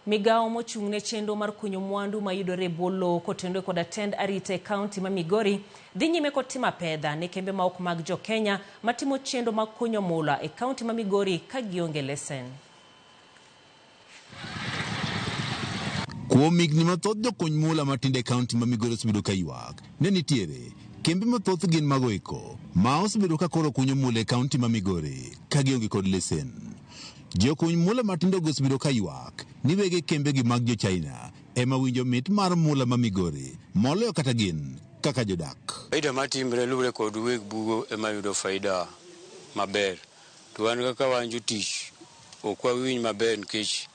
Migawo mochung' ne chenro mar kunyo mwandu mayudore e bwo lowo kotenore koda tend arita e kaunti ma Migori dhi nyime kod timo apedha ne kembe ma ok mag jo Kenya matimo chenro mag kunyo mula e kaunti ma Migori ka gionge lesen. Kuom higni mathoth jokuny mula matindo e kaunti ma Migori osebedo ka ywak ne nitiere kembe mathoth gin mago eko ma osebedo ka koro kunyo mula e kaunti ma Migori ka gionge kod lesen. Jokuny mula matindo go osebedo ka ywak ni wege kembegi mag jo China ema winjo mit mar mula ma Migori moloyo kata gin kaka jodak. Faida matimre luwre kod weg bugo ema yudo faida maber. To wan kaka wan jotich ok wawinj maber nikech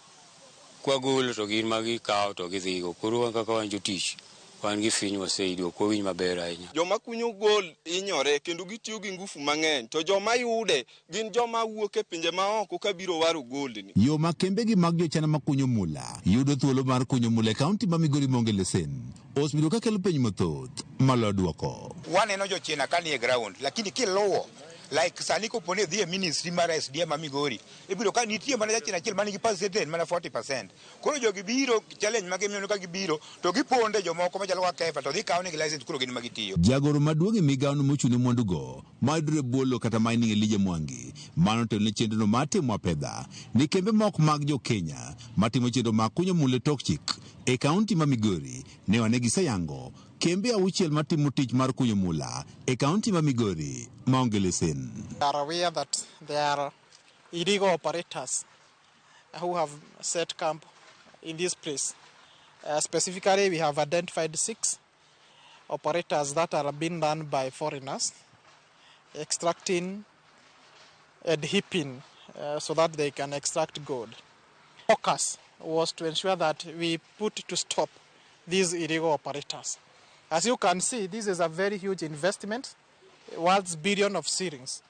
kwagolo to gin ma gikawo to gidhigo. Koro wan kaka wan jotich wan gi finywa saidi ok wawinj maber ahinya. Joma kunyo gold hinyore kendo gitiyo gi ngufu mang'eny to joma yude gin joma wuok e pinje maoko kabiro waro gold ni. Yo ma kembegi mag jochina makunyo mula yudo thuolo mar kunyo mula e kaunti ma Migori maonge lesen osebedo ka kelo penj mathoth maloyo duoko. Waneno jochina ka nie ground lakini kiluwo like sani kopo ni idhi e ministry mar SDM ma Migori ibiro ka nitie mana jachina achiel man gi percentage mana 40%. Koro jogi biro challenge ma gimiyo ka gibiro to giponde jomoko machalo kaka Kefa to dhi kawo negi license koro gin ma gitiyo. Jagoro maduong' e migawono mochung' ne mwandugo mayudore e bwo lowo kata mining Elijah Mwangi mano otelo ne chenrono mar timo apedha ne kembe mok mag jo Kenya matimo chenro mag kunyo mula e tok chik e kaunti ma Migori ne wane giseyango kembe auchiel matimo tich mar kunyo mula e kaunti ma Migori maonge lesen. Are aware that there are illegal operators who have set camp in this place. Specifically, we have identified 6 operators that are being run by foreigners, extracting and heaping so that they can extract gold. Focus was to ensure that we put to stop these illegal operators. As you can see, this is a very huge investment, worth billions of shillings.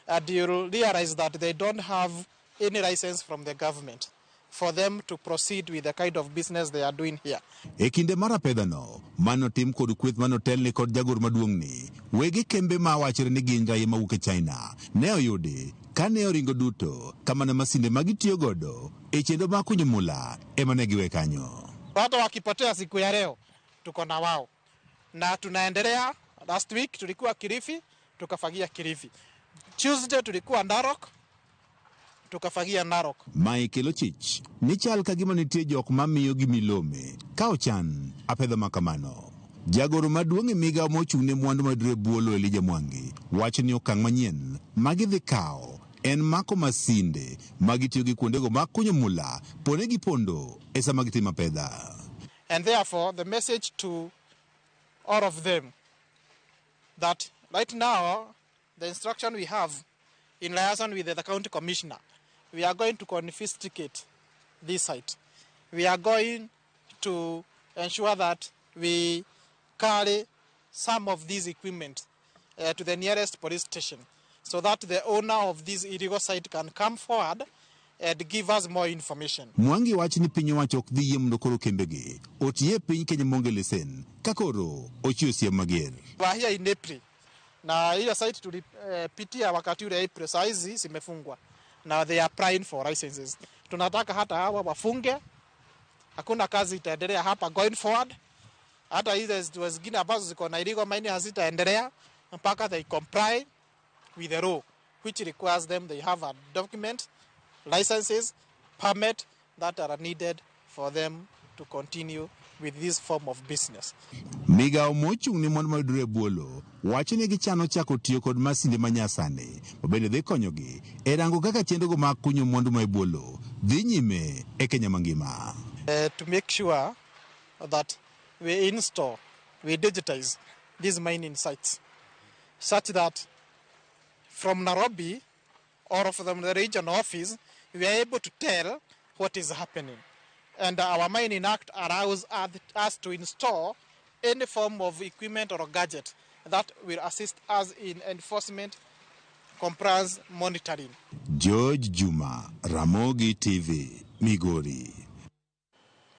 And you'll realize that they don't have any license from the government for them to proceed with the kind of business they are doing here. E kinde mar apedhano, mano tim kod kweth manotelne kod jagoro maduong' ni wege kembe ma wachore ni gin raia mawuok e China ne oyudi ka ne oringo duto kamana masinde ma gitiyo godo e chenro mar kunyo mula ema ne giwe kanyo. Hata wakipotea siku ya leo tuko na wao na tunaendelea. Last week tulikuwa Kilifi tukafagia Kilifi, Tuesday tulikuwa Narok tukafagia Narok. Mae kelo chich ni chal ka gima nitie jok mamiyo gi milome ka ochan apedha ma kamano. Jagoro maduong' e migawo mochung' ne mwandu mayudore e bwo lowo Elijah Mwangi wacho ni okang' manyien ma gidhi kawo en mako masinde ma gitiyo gi kuondego mag kunyo mula pone gipondo e sama gitimo apedha. And therefore the message to all of them that right now the instruction we have in liaison with the county commissioner, we are going to confiscate this site. We are going to ensure that we carry some of these equipment to the nearest police station so that the owner of this illegal site can come forward and give us more information. Mwangi wacho ni piny owacho ok dhi yie mondo koro kembegi otiye e piny Kenya maonge lesen ka koro ochiwo siem mager. We are here in April. Na ile site tulipitia wakati ule April, saa hizi zimefungwa na they are applying for licenses. Tunataka hata hawa wafunge, hakuna kazi itaendelea hapa going forward. Hata hizo zingine ambazo ziko na illegal mining hazitaendelea mpaka they comply with the law which requires them they have a document, licenses, permit that are needed for them to continue with this form of business. Migawo mochung' ne mwandu mayudore e bwo lowo wacho ni gichano chako tiyo kod masinde manyasani mabende dhi konyogi e rango kaka chenrogo mag kunyo mwandu ma e bwo lowo dhi nyime e Kenya mangima. To make sure that we install, we digitize these mining sites such that from Nairobi or from the regional office, we are able to tell what is happening. And our Mining Act allows us to install any form of equipment or gadget that will assist us in enforcement, compliance, monitoring. George Juma, Ramogi TV, Migori.